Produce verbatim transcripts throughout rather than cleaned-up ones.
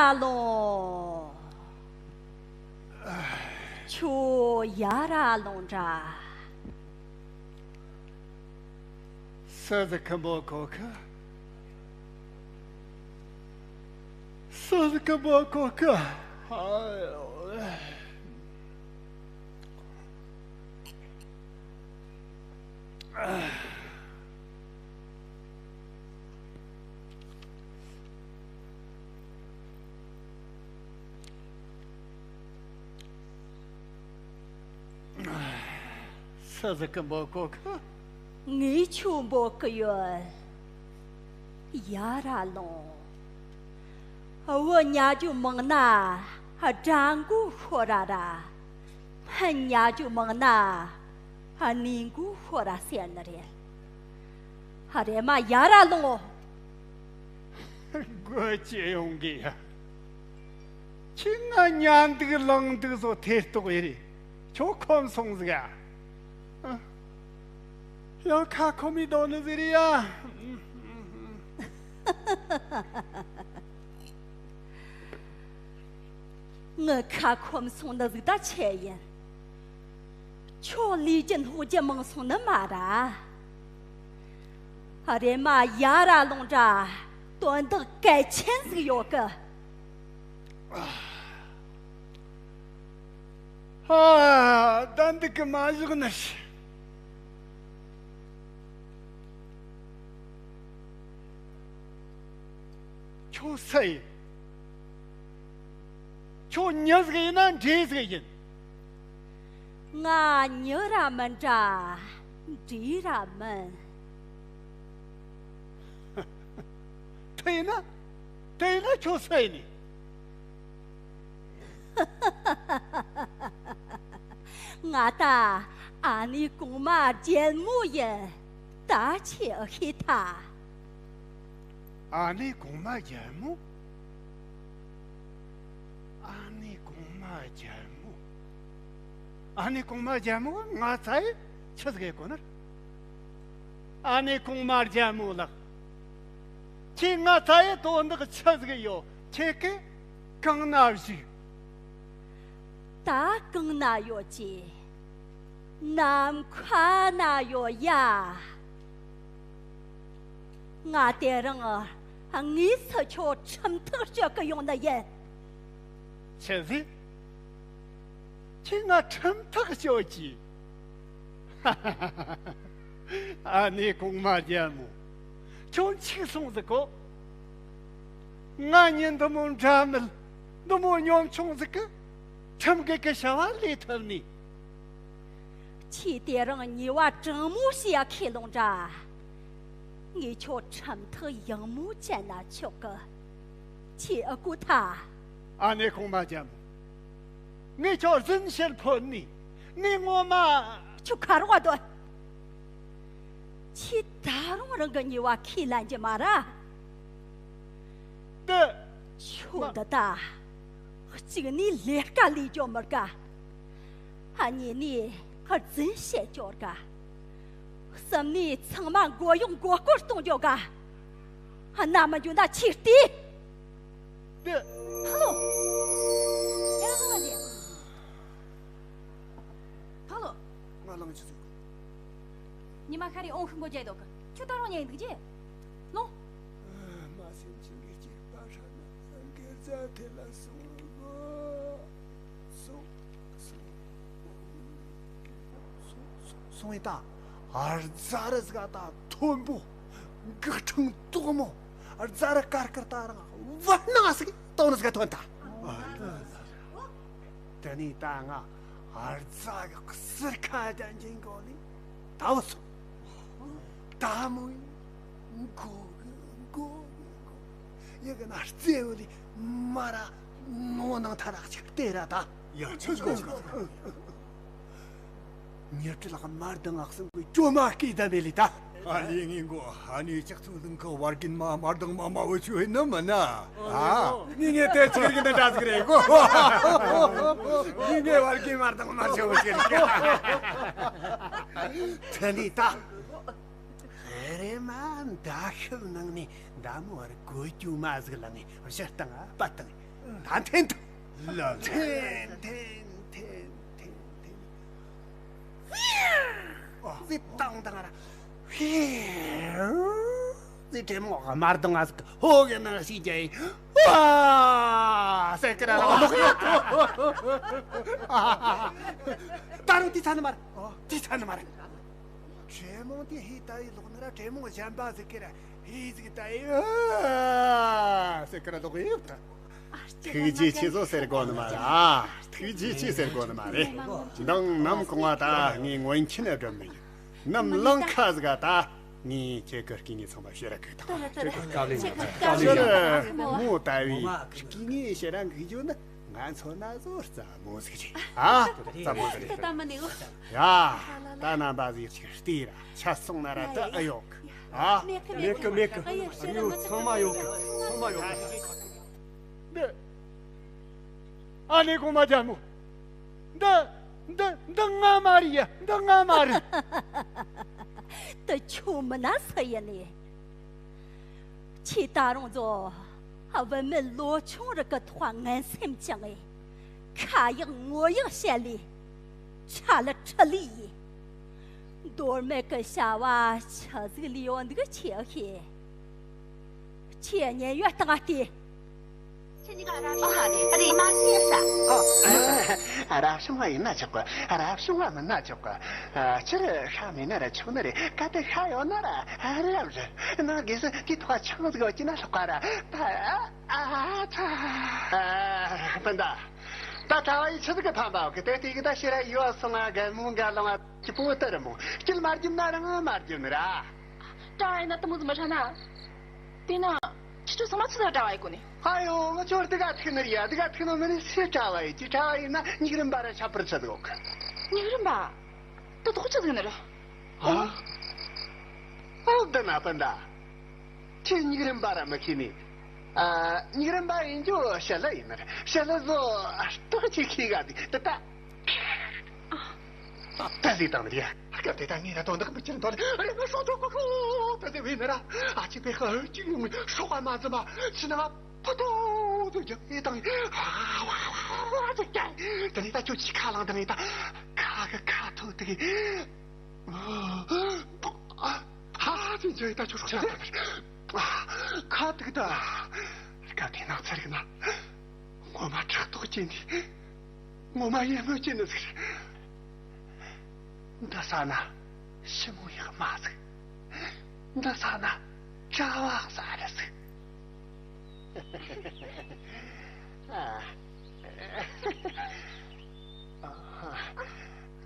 ར་ལོངས། ཁྱོད་ཡར་ར་ལོངས་དྲ། སུ་ཟིག་གི་འབོད་གོ་གི། སུ་ཟིག་གི་འབོད་གོ་གི། སུ་ཟིག་གི་འབོད་གོ་གི། ངས་ཁྱོད་འབོད་གི་ཡོད། ཡར་ར་ལོངས། བུ་ཉལ་རྒྱུ་མང་ན་དགྲ་མགོ་ཤོར་ར་ར། སྨན་ཉལ་རྒྱུ་མང་ན་གནས་མགོ་ཤོར་ར་ཟེར་ནི་རེད། རེམ་མ་ཡར་ར་ལོངས། དགོད་ཀྱི་ཡོང་གི་ཡ། ཁྱེད་ང་ཉལ་འདུག་ལངས་འདུག་བཟོ་ཐེ་གཏོགས་ཡི་རེད། ཁྱོད་ཁོམ་སོང་ཟིག་ཡ། ཡང་ཁ་ཁོམ་མི་དོ་ནི་ཟིག་རེད་ཡ། ངི་ཁ་ཁོམ་སོང་ནི་ཟིག་ད་ཆི་ཡིན། ཁྱོད་ལས་རྒྱུ་སློག་རྒྱུ་མང་སོང་ནི་མ་ར། རེམ་མ་ཡར་ར་ལོངས་དྲ། དོན་དག་གལ་ཆེན་ཟིག་ཡོད་གི། ཧ། ད་འདི་གི་མ་བཞག་ནི་ཞིག་ཁྱོད་སུ་ཡིན། ཁྱོད་མྱི་ཟིག་ཡིན་ན་འདྲེ་ཟིག་ཡིན། ང་མྱི་ར་མིན་དྲ་འདྲེ་ར་མིན། དེ་ཡིན་ན། དེ་ཡིན་ན་ཁྱོད་སུ་ཡིན་ནི། ང་ད་ཨ་ནེ་གོང་མ་རྒྱལ་མོ་ཡིན། ད་ཁྱོས་ཨེ་ཤེས་ཐལ། ཨ་ནེ་གོང་མ་རྒྱལ་མོ། ཨ་ནེ་གོང་མ་རྒྱལ་མོ། ཨ་ནེ་གོང་མ་རྒྱལ་མོ་ང་ཚ་ཡི་ཆི་ཟིག་གོ་ནར། ཨ་ནེ་གོང་མ་རྒྱལ་མོ་ལགས། ཁྱེད་ང་ཚ་ཡི་དོན་དག་ཆི་ཟིག་ཡོད། ཁྱེད་ཀྱིས་གང་ན་བཞུགས། ད་གང་ན་ཡོད་ཀྱི། ནམ་མཁའ་ན་ཡོད་ཡ། ང་དེ་རིང་དངོས་སུ་ཁྱོད་ཁྲིམས་ཐག་གཅོད་གི་ཡོང་ནི་ཡིན། ཆི་ཟིག་ཁྱེད་ང་ཁྲིམས་ཐག་གཅོད་ཀྱི། ཨ་ནེ་གོང་མ་རྒྱལ་མོ། ཁྱོད་འཆུག་སོང་ཟིག་གོ། ང་མྱི་འདི་མོ་འདྲ་མིན། འདི་མོ་གཉོམ་ཆུང་ཟིག་གི། ཁྲིམས་འགལ་གི་བྱ་བ་ལས་ཐུབ་ནི། ཁྱེད་དེ་རིང་ཉེས་པ་དྲང་མོ་བཤད་ཡ་ཁས་ལོང་དྲ། ངས་ཁྱོད་ཁྲིམས་ཐག་ཡང་མོ་བཅད་ན་ཆོག་གི། ཁྱེད་ཨ་ཁུ་ཐ། ཨ་ནེ་གོང་མ་རྒྱལ་མོ། ངས་ཁྱོད་རྫུན་བཤད་ཕོད་ནི། ངས་ངོ་མ། ཁྱོད་ཁ་རོག་སྡོད། ཁྱེད་ད་རུང་རང་གི་ཉེས་པ་ཁས་ལེན་གྱི་མ་ར། འདི། ཁྱོད་འདི་ད། གཅིག་ནས་ལས་ཀ་ལས་རྒྱུ་མི་དགའ། གཉིས་ནས་རྫུན་བཤད་རྒྱུ་དགའ། གསུམ་ནས་ཚང་མ་མགོ་གཡོག་མགོ་སྐོར་གཏོང་རྒྱུ་དགའ། རྣ་མི་འཇོན་ད་ཁྱེད་ལྟོས། འདི། ཧ་ལོ། ཡ་ཧ་ལ་ལེ། ཧ་ལོ། ང་ལངས་ཆི་ཟིག་ཉི་མ་ཤར་རེ་ཨོང་ཤིང་གོ་རྒྱལ་དོ་གི། ཁྱོད་ད་རུང་ཉལ་འདུག་རྗེས། ལོ། མ་སེམས་ཅན་གྱི་སྐྱེས་པ་ཧྲ་ན་སངས་རྒྱས་རྫ་དེ་ལ་སོང་གོ། སོང་། སོང་། སོང་། སོང་ཡིན་ད། ཨར་རྫ་རི་ཟིག་ད་མཐོན་པོ། འགག་འཕྲང་དོག་མོ། རྫ་རི་དཀར་དཀར་ད་རང་བར་སྣང་ཟིག་དོག་ནི་ཟིག་ཐོན་ད། དེ་ནས་ད་ང་ཨར་རྫ་གི་ཟུར་ཁ་དང་འཇིང་གོ་ནི་ད་བུ་སོང་། ད་མོ་ཡིན་མགོ་གི་མགོ་གི་མགོ་ཡི་གི་ན་རྩེ་བོ་ལི་མ་ར་ནོ་ནང་ཐ་རག་ཅིག་ལྟེ་ར་ད། ཡ་ཆོས་གོ། ཉི་ཁྲི་ལག་མར་དང་ངག་སང་གི་ཅོ་མ་སྐད་ད་མེ་ལི་ད། ཨ་ལི་ངན་གོ་ཨ་ནི་ཅག་ཚུ་ལིང་གི་བར་གིན་མ་མར་དང་མ་མ་བུ་ཆུ་ཧེ་ནི་མ་ན། ཨ། ངི་ངེ་དེ་ཅིག་གི་ནི་འདྲ་ཟིག་རེད་གོ། ངི་ངེ་བར་གིན་མར་དང་མ་ཆུ་བུ་ཆེ་རེད་གི། དེ་ནི་ད། ཧེ་རེ་མ་མདའ་ཤུབས་ནང་ནས་མདའ་མོ་བར་གོ་རྒྱུ་མ་ཟིག་ལ་ངས་བཤད་བཏང་ཨ་པ་བཏང་། ད་འཐེན་ཐུབ། ལ་ལ། འཐེན་འཐེན་འཐེན་འཐེན་འཐེན། ཨ། ཟིག་བཏང་བཏང་ར། ཧེ། ཟིག་དྲེད་མོང་དམར་གདོང་ང་ཟིག་ཧོ་གི་ནང་ཞིག་རྒྱ་ཡིན། ཨ། ཟེར་གི་ར་ལོག་ཡོད། ད་རུང་དེ་ཚ་ནི་མ་རེད། དེ་ཚ་ནི་མ་རེད། དྲེད་མོང་དེ་ཧི་ད་ཡི་ལོག་ནི་ར་དྲེད་མོང་གཞན་པ་ཟིག་གི་ར་ཧི་ཟིག་ད་ཡི། ཨ། ཟེར་གི་ར་ལོག་ཡོད། ཐུགས་རྗེ་ཆེ་ཟོ་ཟེར་དགོས་ནི་མ་རེད། ཨ། ཐུགས་རྗེ་ཆེ་ཟེར་དགོས་ནི་མ་རེད། མདང་ནམ་གུང་བ་ད་ངའི་ངོ་མཁྱེན་སྒྲུབ་མི་ཡིན། ནམ་ལང་ཁ་ཟིག་ག་ད་ངའི་ཁྱེད་ཀྱི་སྐུ་ངོ་ཚང་མ་ཕྱིར་ར་གི་དང་། ཁྱེད་ཀྱི་སྐུ་ངོ་ཕྱིར་ར་མོ་ལྟ་བུའི་སྐུ་ངོ་ཕྱིར་ར་གི་རྒྱུ་ནི་ང་ཚོ་ན་ཟོ་རྩ་མོ་ཟིག་རེད། ཨ། རྩ་མོ་ཟིག་རེད། ད་མ་ནི་འོ། ཡ། ད་རྣམ་པ་ཟིག་ཅིག་ལྟོས་ར་ཆ་སོང་ན་ར་ད་ཨེ་ཡོད་གི། ཨ། མེད་གི་མེད་གི་མེད་གི། ཨ་ཡོ་ཚང་མ་ཡོད་གི། ཚང་མ་ཡོད་གི། འདི། ཨ་ནེ་གོང་མ་རྒྱལ་མོ། འདི། འདི། འདི་ང་མ་རེད་ཡ། འདི་ང་མ་རེད། དུ་ཆུ་མི་ན་སུ་ཡིན་ནི། ཁྱེད་ད་རུང་ཚོ་བུད་མེད་ལོ་ཆུང་རིགས་ཀྱི་ཐོག་ངན་སེམས་བཅངས་ངས་ཁ་ཡག་ངོ་ཡག་བཤད་ལས་ཁྲ་ལི་ཁྲི་ལི་ཡིན། མདོ་སྨད་ཀྱི་བྱ་བ་ཆི་ཟིག་ལས་ཡོད་འདུག་ཁྱེད་ཤེས། ཁྱེད་ཉན་ཡོད་སྟངས་ལྟོས། ཁྱེད་གཉིས་ཀ་རབ་བྱུང་བ་རེད། རེད་མ་ཤེས་ས། ཨོ། རབ་བྱུང་བ་ཡིན་ན་ཆོག་གི། རབ་བྱུང་བ་མིན་ན་ཆོག་གི། སྤྱིར་ཤ་མེད་ན་ར་ཆོག་ནི་རེད། གལ་ཏེ་ཤ་ཡོད་ན་ར་རབ་རེད། ན་དགེ་སྲིད་དེ་ཐོག་ཆང་ཟིག་ཡོད་ཀྱི་ན་ལྷག་པ་ར། ད་ཨ་ཚ། སྤུན་ཟླ། ད་གྲྭ་བ་ཡིས་ཆི་ཟིག་གི་ཕན་པ་གི། དེ་དེ་གི་ད་ཕྱིར་ར་ཡོད་སོང་ང་རྒན་མོ་འགའ་ལང་ང་ཅི་པོ་ལྟར་མོ་སྐྱིད་མ་རྒྱུམ་ན་རང་མ་རྒྱུམ་ར། གྲྭ་བ་ཡིན་ན་དེ་མོ་ཟིག་མི་ཧྲ་ན། དེ་ན། ཁྱེད་ཚོ་ཚང་མ་ཆི་ཟིག་གྲྭ་བ་ཡིན་གོ་ནི། ཨ་ཡོ། ང་ཚོར་དེ་ག་ཐུག་ནི་ཡ། དེ་ག་ཐུག་ནི་མིན་ནི་སུས་གྲྭ་བ་ཡིན་གྱི། གྲྭ་བ་ཡིན་ན་ཉིག་རིམ་པ་ར་ཁྱད་པར་ཆི་ཟིག་ཡོད་གི། ཉིག་རིམ་པ། དེ་དོག་ཆི་ཟིག་ནི་ར། ཨ། ཨ་འདི་ན་སྤུན་ཟླ། ཁྱེད་ཉིག་རིམ་པ་ར་མི་ཤེས་ནི། ཨ། ཉིག་རིམ་པ་ཡིན་རྒྱུ་ཞི་ལི་ཡིན་ནི་རེད། ཞི་ལི་ཟོ་སྟག་ཅིག་ཤེས་ག་དེ་དེ་ད། ད་ཟིག་བཏང་ནི་རེད། སྐབས་དེ་ད་ངས་ད་དོན་དག་མི་ཁྱེར་འདོད་ལེ་རེད། ང་སྲོག་ཐོག་གོ་ཤོ་ད་ཟེ་བས་ནི་ར། ཨ་ཅེ་པེ་ཧ་ཅིག་ཡོང་ངས་སྲོག་ག་མ་འཛིན་པ་ཕྱི་ནང་ཕུ་ཐོ་དུ་རྒྱབ་ཨེ་བཏང་ཨ་ཝ་ཝ་ཝ་ཟེར་ཀྱང་། དེ་ནས་ད་ཁྱོད་ཅིག་ཁ་ལང་དང་ངས་ད་ཁ་གི་ཁ་ཐུག་དེ་གི། ཧ་ཅིག་ཇོ་ཡི་ད་ཁྱོད་སྲོག་ཆགས་པ་རེད། ཁ་ཐུག་ད་སྐབས་དེ་ནང་ཚར་གི་ན། ངོ་མ་ཕྲག་དོག་སྐྱེས་ནས། ངོ་མ་ཡིད་སྨོན་སྐྱེས་ནི་ཟིག་རེད། འདི་ས་ན་ཞི་མོ་ཡག་མ་ཟིག་འདི་ས་ན་གྲྭ་བ་ས་རེད་ཟིག་ཨ།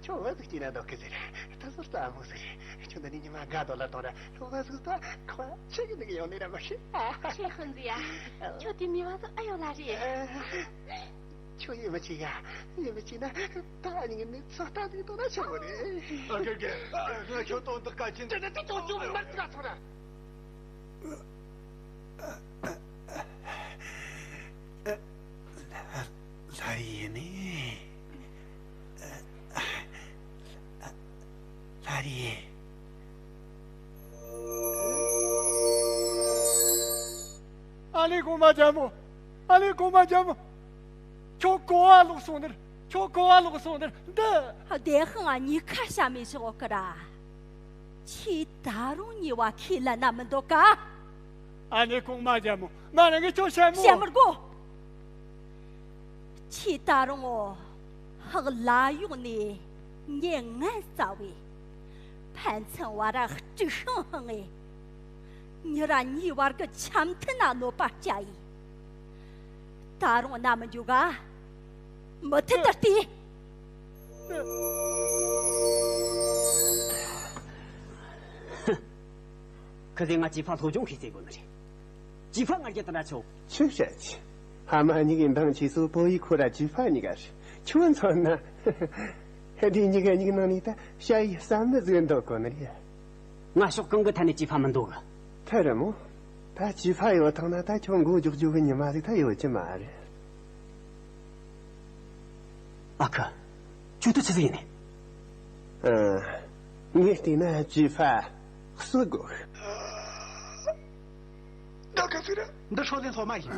ཁྱོད་བུ་ཟིག་སྐྱེས་ན་འདོད་གི་ཟེར། ད་ཟུར་ཙམ་མོ་ཟིག་རེད། ཁྱོད་འདི་ནས་ཉི་མ་དགའ་འདོད་ལ་གཏོང་ར། བུ་ཟིག་ད་ཁོ་ཆི་གི་འདུག་ཡོང་ནི་ར་མ་ཤེས། ཨ། ཁྱེད་ཁོང་ཟིག་ཡ། ཁྱོད་དེ་མི་བ་ཟིག་ཨ་ཡོད་ལ་རེད། ཁྱོད་ཡིད་མི་ཆེས་ཡ། ཡིད་མི་ཆེས་ན་ད་ཉིན་ནས་ཚོད་ལྟ་ཟིག་གཏོང་ན་ཆོག་གི་རེད། ཨ་ཀེ་ཀེ། ང་ཁྱོད་དོན་དག་ག་ཅི་འདྲ་ན་དེ་ཁྱོད་ཚོ་མར་ཚ་སོང་ན། ལྷ་རི་ཡིན་ནི། ལྷ་རི། ཨ་ལེ་གོང་མ་རྒྱལ་མོ། ཨ་ལེ་གོང་མ་རྒྱལ་མོ། ཁྱོད་གོ་བ་ལོག་སོང་ནི་རེད། ཁྱོད་གོ་བ་ལོག་སོང་ནི་རེད། འདི། བདེ་ཧང་གཉིས་ཁ་བཤད་མི་ཤོག་གི་ར། ཁྱེད་ད་རུང་ཉེས་པ་ཁས་ལེན་ན་མི་འདོད་ག། ཨ་ནེ་གོང་མ་རྒྱལ་མོ། ང་རང་གིས་ཁྱོད་བཤད་མོ། བཤད་མི་དགོས། ཁྱེད་ད་རུང་ཧག་ལ་ཡོང་ནས་ངས་ངན་བཙལ་བས། ཕན་ཚུན་བར་དཀྲུག་ཤིང་ཧང་ངས། མྱི་ར་མྱིའི་བར་གྱི་འཆམ་མཐུན་ན་གནོད་པ་སྐྱེལ་ཡིན། ད་རུང་ན་མི་འཇུག་ག། མུ་མཐུད་དུ་བལྟས། ཁི་ཟེ་ང་ཅི་ཕ་སློབ་སྦྱོང་ཤེས་ཟེར་དགོས་ནི་རེད། ཅི་ཕ་ང་རྒྱལ་དུ་འདྲ་ཆོག་ཆི་བཤད་ཆི། ཕ་མ་གཉིས་ཀའི་འདང་ཆེ་སོ་བོ་ཡི་ཁོ་ར་ཅི་ཕ་གཉིས་ཀ་རེད། ཁྱོད་མཚོན་ན། ཧེ་དེ་གཉིས་ཀ་གཉིས་ནང་ནས་ད་ཤ་ཡི་ཟ་མི་ཟིག་འདོད་གོ་ནི་རེད། ང་ཕྱོགས་གང་གི་ཐད་ནས་ཅི་ཕ་མི་འདོད་གི། ཐ་རི་མོ། ད་ཅི་ཕ་ཡོད་ཐང་ན་ད་ཁྱོད་མགོ་འཇོག་རྒྱུ་གི་ཉི་མ་ཟིག་ད་ཡོད་ཀྱི་མ་རེད། ཨ་ཁུ། ཁྱོད་ད་ཆི་ཟིག་ཡིན་ནི། ཨ། ངས་བལྟས་ན་ཅི་ཕ་གསོད་དགོས། ད་ག་ཚོད་རེད། འདི་ཧྲོ་ལེན་སློབ་མ་ཡིན།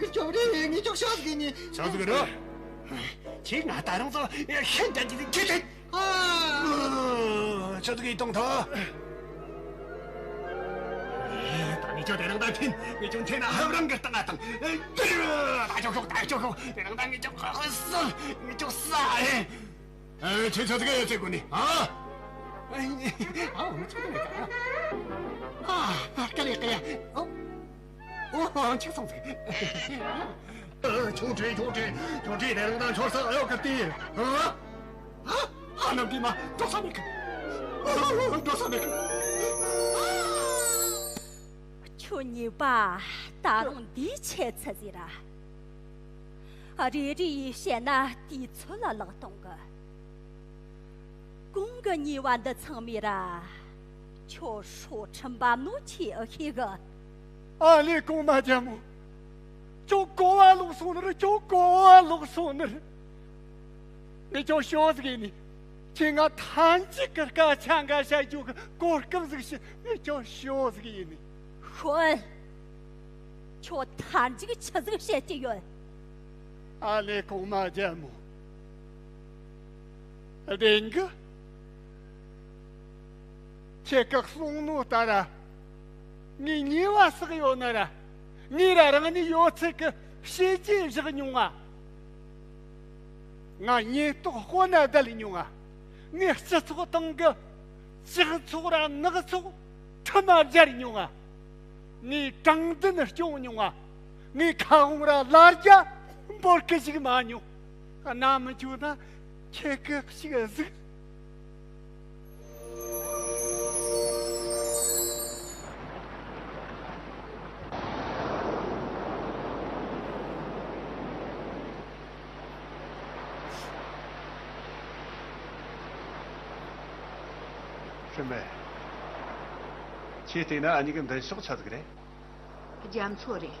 གི་སྐྱོབ་རེ་ངས་ཅོག་ཤོག་གི་ནི། ཤོག་གི་རེད། ཁྱེད་ང་ད་རང་ཚོ་ཤིན་ཏུ་ཁྱེད་ཁྱེད། ཨ། ཆོས་ཚིག་གིས་གཏོང་ཐོ། ད་ངས་ཅོག་དེ་རང་ད་ཕིན་ངས་ཅོག་འཐེན་ན་ཧབ་རང་གི་སྟེང་ང་དང་། ད་ཅོག་ཤོག་ད་ཅོག་ཤོག་དེ་རང་ད་ངས་ཅོག་ཧ་ཧ་ས་ངས་ཅོག་ས་ཨེ། ཨེ། ཁྱེད་ཆོས་ཚིག་གིས་ཡོད་ཚད་དགོས་ནི། ཨ། ཨ། འོ་ན་ཆོག་གི་མེད་ཀ། ཨ། ཨ། ཀ་ལེ་ཀ་ལེ། ཨོ། ཨོ། འཆུག་སོང་ཟིག། ཨ། ཆུང་དྲིན་ཆུང་དྲིན་ཆུང་དྲིན་དེ་རིང་དང་ཆོར་ས་ཨེ་ཡོད་གི་ཏི། ཨ། ཨ། ཨ། ནམ་གི་མ་འགྲོ་ས་མེད་གི། ཨ། འགྲོ་ས་མེད་གི། ཁྱོད་གཉིས་པ་ད་རུང་འདིའི་ཆེ་ཚད་ཟིག་ར། རེ་རེ་ཡིས་བཤད་ན་དུས་ཚོད་ལ་ལག་གཏོང་གི། གོང་གི་ཉེས་པ་འདི་ཚང་མའི་ར་ཁྱོད་སྲོག་ཁྲིམས་པ་ནོ་ཆེ་ཨེ་ཤེས་གི། ཨ་ལེ་གོང་མ་རྒྱལ་མོ། ཁྱོད་གོ་བ་ལོག་སོང་ནི་རེད། ཁྱོད་གོ་བ་ལོག་སོང་ནི་རེད། ངས་ཁྱོད་ཤོག་ཟིག་ཡིན་ནི། ཁྱེད་ང་ཐམས་ཅད་ཀྱི་སྐད་ཆ་འགའ་བཤད་རྒྱུ་གི་གོ་སྐབས་ཟིག་བྱིན། ངས་ཁྱོད་ཤོག་ཟིག་ཡིན་ནི། ཤོད། ཁྱོད་ཐལ་འགྱིག་ཆི་ཟིག་བཤད་ཀྱི་ཡོད། ཨ་ལེ་གོང་མ་རྒྱལ་མོ། བདེན་གི། ཁྱེད་ཀྱི་གསུང་ནོ་ལྟར་ར། ངའི་ཉེས་པ་བསགས་ཡོད་ན་ར། ངས་ར་རང་ནས་ཡོད་ཚད་ཀྱི་བྱས་རྗེས་བཞག་མྱོང་ང་། ང་ཉེན་རྟོག་དཔོན་ན་བསྡད་མྱོང་ང་། ངས་སྤྱི་ཚོགས་སྟེང་གི་ལྕགས་ཚོགས་ར་ནག་ཚོགས་ཁྲིམས་སྦྱར་མྱོང་ང་། ངས་དྲང་བདེན་སྐྱོང་མྱོང་ང་། ངས་ཁ་དབང་ར་ལ་རྒྱ་འབོར་གི་ཞིག་མ་མྱོང་། གནའ་མི་འཇུ་ན་ཁྱེད་ཀྱི་ཞིག་གཟིགས། ཧྲིན་པེ། ཁྱེད་བལྟས་ན་ཨ་ནི་གི་མདུན་ཕྱོགས་ཆི་ཟིག་རེད། རྒྱ་མཚོ་རེད།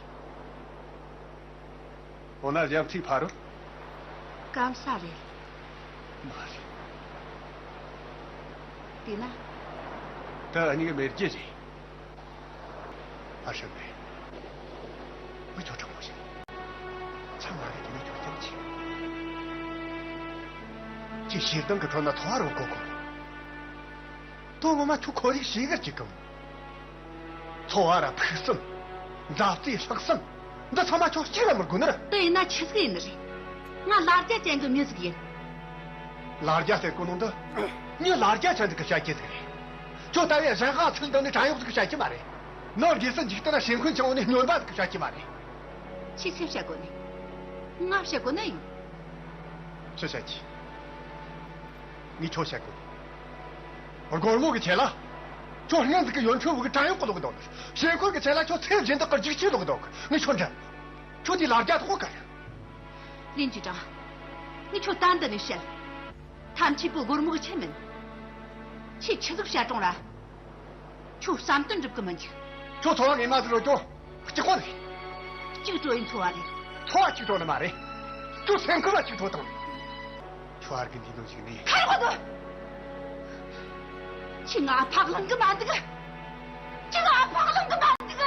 འོ་ན་རྒྱ་མཚོའི་ཕ་རོལ། སྐམ་ས་རེད། མ་རེད། དེས་ན། ད་ཨ་ནི་གི་མེ་རྒྱལ་རེད། ཨ་ཧྲན་པེ། ངས་ཁྱོད་དྲང་མོ་བཤད། ཚང་མ་རེད་དེ་ངས་ཁྱོད་སྟེར་གྱིས། ཁྱེད་ཞེ་སྡང་གི་ཁྲོད་ན་ཐོ་བ་རང་བཀོག་གོ། དོན་ངོ་མ་ཁྱོད་ཁོར་ཡུག་ཞེ་གར་གྱི་གམ། འཚོ་བ་ར་ཕུགས་བསམ། མཛའ་བརྩེ་ལྷག་བསམ། འདི་ཚང་མ་ཁྱོད་གཅིག་ལ་མི་དགོས་ནི་རེད། དེ་ཡིན་ན་ཆི་ཟིག་ཡིན་ནི་རེད། ང་ལ་རྒྱ་ཅན་གྱི་མྱི་ཟིག་ཡིན། ལ་རྒྱ་ཟེར་གོ་ནོ་འདི། མྱི་ལ་རྒྱ་ཅན་ཟིག་གི་བཤད་རྒྱུ་ཟིག་རེད། ཁྱོད་ལྟ་བུའི་གཞན་དབང་ཚུལ་འདི་ནི་བྲན་གཡོག་ཟིག་གི་བཤད་རྒྱུ་མ་རེད། ནང་སྒོས་སུ་འཇིག་རྟེན་ན་ཞེན་ཁོན་ཆང་བོ་ནི་སྨྱོན་པ་ཟིག་གི་བཤད་རྒྱུ་མ་རེད། ཁྱེད་ཆི་བཤད་གོ་ནི། ང་བཤད་གོ་ནི་ཡིན། ཆི་བཤད་རྒྱུ། ངས་ཁྱོད་བཤད་གོ། སྒོར་མོ་གི་ཆེད་ལ། ཁྱོད་སྔོན་ཟིག་གི་ཡོན་ཆོད་བུ་གི་བྲན་གཡོག་གི་ལོག་འདུག་ཞེན་ཁོག་གི་ཆེད་ལ་ཁྱོད་ཚེ་སྦྱིན་བདག་གི་རྒྱུག་ཆེ་ལོག་འདུག་ངས་ཁྱོད་འདྲི། ཁྱོད་དེ་ལ་རྒྱ་ཐོག་ག་རེད། ལིན་ཅུས་ཀྲང་། ངས་ཁྱོད་ད་འདི་ནས་བཤད། ཐམས་ཅད་པོ་སྒོར་མོ་གི་ཆེད་མིན། ཁྱེད་ཆི་ཟིག་བཤད་རུང་ར། ཁྱོད་བསམ་དོན་འགྲུབ་གི་མི་འཇུག་ཁྱོད་འཚོ་བ་ངས་མ་ཟིག་རོ་ཀྱོ། གཅིག་པོ་རེད། གཅིག་གྲོ་ཡིན་འཚོ་བ་རེད། འཚོ་བ་གཅིག་གྲོ་ནི་མ་རེད། ཁྱོད་སེམས་ཁུར་བ་གཅིག་གྲོ་དང་། ཁྱོད་ཨར་གི་འདི་ནང་ཞིག་ནས། ཁ་རོག་གོ། ཁྱོས་ང་ཕག་ལང་གི་མ་འདུག་ཁྱོས་ང་ཕག་ལང་གི་མ་འདུག་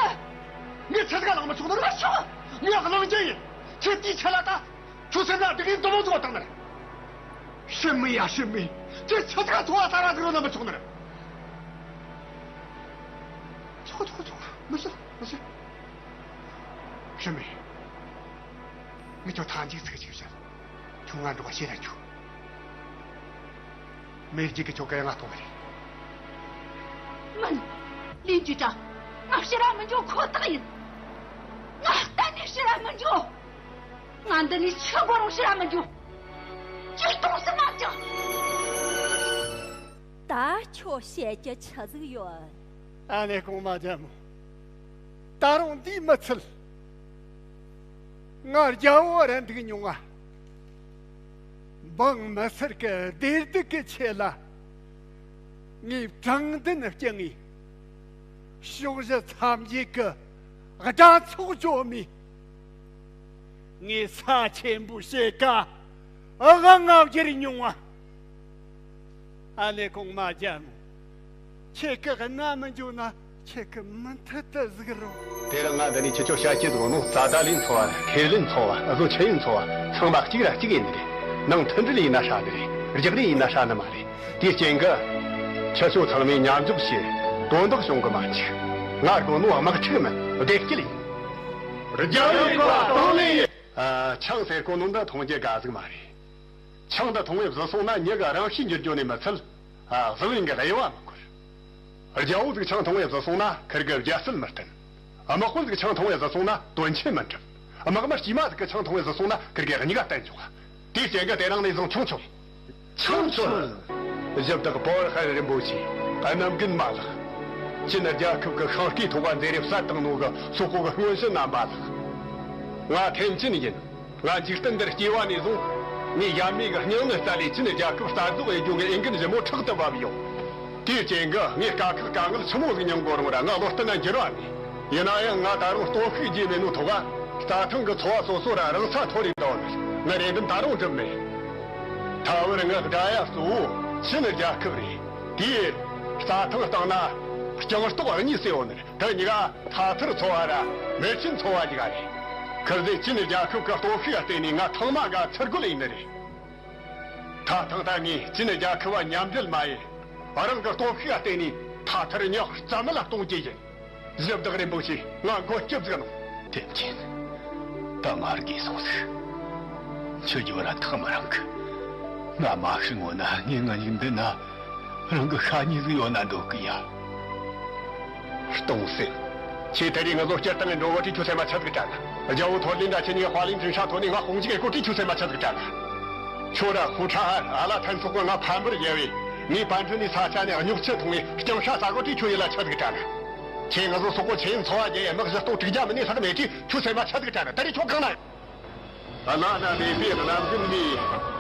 ངས་ཆི་ཟིག་ལང་མི་ཆོག་ནོ་རེད། མི་ཆོག་ངས་ལང་རྒྱུ་ཡིན། ཁྱོད་དེའི་ཆེད་ལ་ད། ཁྱོད་སེམས་ལ་སྡུག་ཡིན་དུ་མོ་བཟོ་བཏང་ནི་རེད། ཧྲི་མི་ཡ་ཧྲི་མི། ཁྱོད་ཆི་ཟིག་འཚོ་བ་ཟ་ར་ཟིག་རོ་ན་མི་ཆོག་ནི་རེད། ཆོག་ཆོག་ཆོག་མི་ཤི་མི་ཤི། ཧྲི་མི། ངས་ཁྱོད་ཐང་ཅིག་ཚིག་ཅིག་བཤད། ཁྱོད་ང་འགྲོ་བ་ཤེས་ར་ཁྱོད། མེ་རྒྱལ་གྱི་ཁྱོད་ཀ་ཡང་ང་གཏོང་གི་རེད། མིན། ལིན་ཅུས་ཀྲང་། ང་ཕྱིར་ར་མི་འགྱོ་ཁོ་ཐག་ཡིན། ང་གཏན་ནས་ཕྱིར་ར་མི་འགྱོ། ང་འདི་ནས་ཆི་དགོས་རུང་ཕྱིར་ར་མི་འགྱོ། ཅིག་གཏོང་སྲིད་མ་བཅུག་ད་ཁྱོད་བཤད་རྒྱུ་ཆི་ཟིག་ཡོད། ཨ་ནེ་གོང་མ་རྒྱལ་མོ། ད་རུང་འདིས་མི་ཚད། ང་རྒྱལ་པོ་རེད་འདུག་མྱོང་ང་། འབངས་མི་སེར་གྱི་བདེ་སྡུག་གི་ཆེད་ལ། ངས་དྲང་བདེན་བསྐྱངས་ངེས། ཕྱོགས་བཞི་མཚམས་བརྒྱད་ཀྱི་དགྲ་ཚོགས་བཅོམ་མེ། ངས་ས་ཆེན་པོའི་ཕྱེད་ཀ་ཨ་ང་བསྒྱུར་མྱོང་བ། ཨ་ནེ་གོང་མ་རྒྱལ་མོ། ཁྱེད་ཀྱི་རྣ་མི་འཇུ་ན་ཁྱེད་ཀྱི་མུ་མཐུད་དུ་གཟིགས་རོགས། དེ་རིང་ང་འདི་ནས་ཁྱེད་ཆོ་བཤད་ཀྱི་འདུག་ནོ། རྩ་ད་ལིན་འཚོ་བ་ར་ཁེར་ལིན་འཚོ་བ་བཟོ་ཆེ་ཡིན་འཚོ་བ་ཚང་མ་གཅིག་ར་གཅིག་ཡིན་ནི་རེད། ནང་མཐུན་སྒྲིལ་ཡིན་ན་ཧྲ་ནི་རེད། རྒྱག་རེས་ཡིན་ན་ཧྲ་ནི་མ་རེད། དེའི་རྐྱེན་གྱིས། ཁྱེད་ཆོ་ཚང་མས་མཉམ་འཇོག་བྱས། དོན་དག་བྱུང་གི་མ་འཇུག་ང་དགོས་ནོ་དམག་འཁྲུག་མིན་བདེ་སྐྱིད་ཡིན། རྒྱལ་བའི་བཀའ་དང་ལེན་ཡིན། ཨ། ཆང་ཟེར་གོ་ནོ་འདི་འཐུང་རྒྱུ་དགའ་ཟིག་མ་རེད། ཆང་འདི་འཐུང་བས་བཟི་སོང་ན་མྱི་གི་རང་གཤིས་འགྱུར་རྒྱུ་ནས་མི་ཚད། ཨ། བཟི་བའི་གི་དབྱེ་བ་མི་འཁོར། རྒྱལ་པོ་ཟིག་ཆང་འཐུང་བས་བཟི་སོང་ན་ཁིར་གི་རྒྱལ་སྲིད་མི་བརྟན། དམག་དཔོན་ཟིག་ཆང་འཐུང་བས་བཟི་སོང་ན་དོན་ཆེན་མི་འགྲུབ། དམག་མི་དཀྱུས་མ་ཟིག་གིས་ཆང་འཐུང་བས་བཟི་སོང་ན་ཁིར་གི་གཉིས་ཀ་བརྟན་ཆོག་དེའི་རྐྱེན་གྱིས་དེ་རིང་ནས་བཟུང་ཆུང་ཆུང་། ཆང་མཚོན། གཞི་བདག་པོ་ཧན་རིན་པོ་ཆེ་རྣམ་རྒྱུན་མ་ལགས། ཅིན་རྒྱལ་ཁབ་ཀྱི་ཤིང་སྐས་ཐོག་ག་མཛེས་རབས་གསར་བཏང་ནོ་གི་སོག་པོ་གི་སྔོན་བྱོན་རྣམ་པ་ལགས། ང་ཐེན་ཅིན་ཡིན། ང་འཇིག་རྟེན་འདིར་སྐྱེས་པ་ནས་བཟུང་། ངའི་ཡབ་མེས་ཀྱི་སྙིང་ནད་བསལ་ལས་ཅིན་རྒྱལ་ཁབ་རྩ་རྫོགས་ཡེད་རྒྱུ་གི་འོས་འགན་ཞིབ་མོ་ཕྲག་ཏུ་བབས་ཡོད། དེའི་རྐྱེན་གྱིས་ངས་དཀའ་ཁག་དཀའ་ངལ་ཆི་མོ་ཟིག་མྱངས་དགོས་རུང་ར་ང་བློ་གཏད་ན་འགྱུར་བ་མེད། ཡིན་ན་ཡང་ང་ད་རུང་སྟོབས་ཤུགས་རྒྱས་མེད་ནོ་ཐོག་ག་རྩྭ་ཐང་གི་འཚོ་བ་སོ་སོ་ར་རང་ས་མཐོ་རིས་འདུག་ངའི་རེ་འདུན་ད་རུང་འགྲུབ་མེད། ད་བར་ངའི་དགྲ་ཡ་གཙོ་བོ་ཆིན་རྒྱལ་ཁབ་རེད། དེས་རྩྭ་ཐང་བཏང་ན་རྐྱང་སྟོགས་གཉིས་སུ་ཡོད་ནི་རེད། དེ་གཉིས་ཀ་ཐ་ཐར་འཚོ་བ་ར་མེར་ཆེན་འཚོ་བ་གཉིས་ཀ་རེད། ཁིར་ཟོས་ཆིན་རྒྱལ་ཁབ་ཀྱི་སྟོབས་ཤུགས་ལ་བརྟེན་ནས་ང་ཐང་མ་འགའ་ཚུར་རྒོལ་ཡིན་ནི་རེད། ད་ཐེངས་ད་ངས་ཅི་ནས་རྒྱལ་ཁབ་བ་མཉམ་འབྲེལ་མ་ཡིན། རང་གི་སྟོབས་ཤུགས་ལ་བརྟེན་ནས་མཐའ་མཐར་ཉག་རྩ་མེད་ལ་གཏོང་རྒྱུ་ཡིན། གཞི་བདག་རིན་པོ་ཆེ་ང་མགོན་སྐྱབས་ཟིག་གནང་། ཐེམ་ཆེན། ད་ང་རྒས་སོང་ཟིག་ཁྱོད་ཀྱིས་བར་ཐག་མི་རིང་གི། ང་མ་ཤི་སྔོན་ན་ངས་ང་ཉིད་འདི་ན་རང་གི་ཤ་ཉེ་ཟིག་ཡོད་ན་འདོད་གི་ཡ། སྟོང་སེམས། ཁྱེད་ད་རེས་ང་ཚོ་སྤྱིར་བཏང་གི་འགྲོ་བ་དེ་ཁྱོད་སེམས་མ་ཆགས་ཟིག་དྲན། རྒྱལ་བོ་ཐོར་ལིན་དང་ཁྱེད་གཉིས་དཔའ་ལིང་ཚིན་ཧྲ་ཐོན་ནས་ང་དཔུང་འཇུག་གི་སྐོར་དེ་ཁྱོད་སེམས་མ་ཆགས་ཟིག་དྲན། ཁྱོད་ར་ཧུ་ཁྲ་ཨ་ལ་ཐན་སོགས་ཀྱིས་ང་ཕམ་པར་རྒྱལ་བས། ངས་པན་ཁྲུན་ནས་ས་ཆ་ནས་རྙོག་ཆུ་འཐུང་བའི་རྐྱང་ཤ་ཟ་གོ་དེ་ཁྱོད་ཡིད་ལ་ཆགས་ཟིག་དྲན། ཁྱེད་ང་ཚོ་སོག་པོ་ཆེ་ཡིན་ཚོ་བ་རྒྱལ་ཡས་དམག་བཞི་སྟོང་དྲུག་བརྒྱ་མིན་ནས་ལྷག་མེད་དེ་ཁྱོད་སེམས་མ་ཆགས་ཟིག་དྲན། ད་རེས་ཁྱོད་གང་ན་ཡོད། བླ་ན་མེད་པའི་རྣམ་འགྱུར་ནས།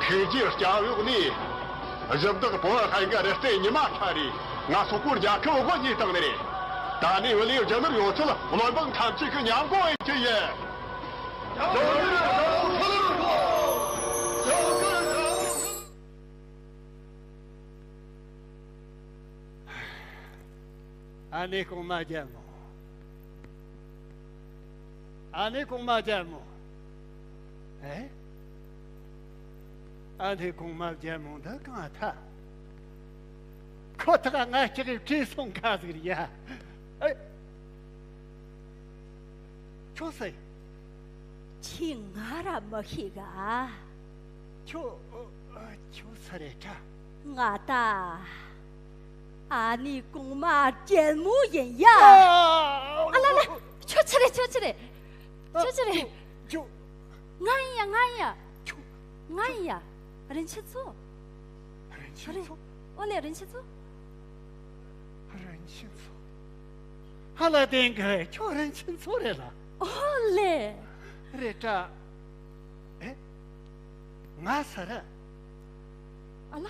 ཐུགས་རྗེའི་སྐྱབས་འོག་ནས། གཞི་བདག་བོད་ལྷན་གྱི་རི་རྩེ་ཉི་མ་ཁྲ་རེ། ང་སོག་པོའི་རྒྱལ་ཁབ་དབུ་བརྙེས་བཏང་ནི་རེད། ད་ནས་བུ་ལས་རྒྱུ་ནོར་ཡོད་ཚད་བློན་འབངས་ཐམས་ཅད་ཀྱི་མཉམ་གོ་ཡིན་གྱི་ཡིན། ཨ་ནེ་གོང་མ་རྒྱལ་མོ། ཨ་ནེ་གོང་མ་རྒྱལ་མོ། ཨེ། ཨ་ནེ་གོང་མ་རྒྱལ་མོ་འདི་གང་ཐལ། ཁོ་ཐག་ང་སྐྱག་གིས་བྲིས་སོང་ཁ་ཟིག་རེད་ཡ། ཨེ། ཁྱོད་སུ་ཡིན། ཁྱེད་ང་ར་མི་ཤེས་ག་ཁྱོད། ཁྱོད་སུ་རེད་དྲ། ང་ད། ཨ་ནེ་གོང་མ་རྒྱལ་མོ་ཡིན་ཡ། ཨ་ལ་ལ། ཁྱོད་ཆི་རེད། ཁྱོད་ཆི་རེད། ཁྱོད་ཆི་རེད། ཁྱོད། ང་ཡིན་ཡ། ང་ཡིན་ཡ། ཁྱོད། ང་ཡིན་ཡ། རིན་ཆེན་མཚོ། རིན་ཆེན་མཚོ། ཨོ་ལེ། རིན་ཆེན་མཚོ། རིན་ཆེན་མཚོ། ཧ་ལ་བདེན་གི། ཁྱོད་རིན་ཆེན་མཚོ་རེད་ལ། ཨོ་ལེ། རེད་དྲ། ཨེ། ང་སུ་རེད། ཨ་ལ།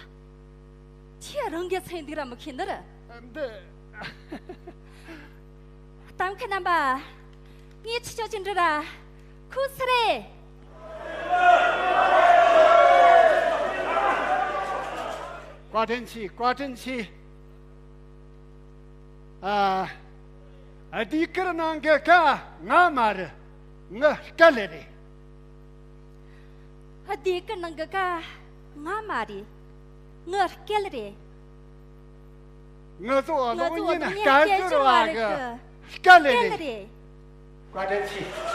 ཁྱེད་རང་གི་མཚན་འདི་ར་མི་ཤེས་ནི་རེད། འདི། གཏམ་མཁན་རྣམ་པ། ངས་ཁྱེད་ཆོ་ཅི་འདྲི་ར། ཁོ་སུ་རེད། བཀའ་དྲིན་ཆེ། བཀའ་དྲིན་ཆེ། ཨ། ཟློས་གར་ནང་གི་ཀ་ང་མ་རེད། ངའི་སྐལ་རེད། ཟློས་གར་ནང་གི་ཀ་ང་མ་རེད། ངའི་སྐལ་རེད། ང་ཚོ་གློག་བརྙན་སྐད་སྒྱུར་བ་གི་སྐལ་རེད། བཀའ་དྲིན་ཆེ།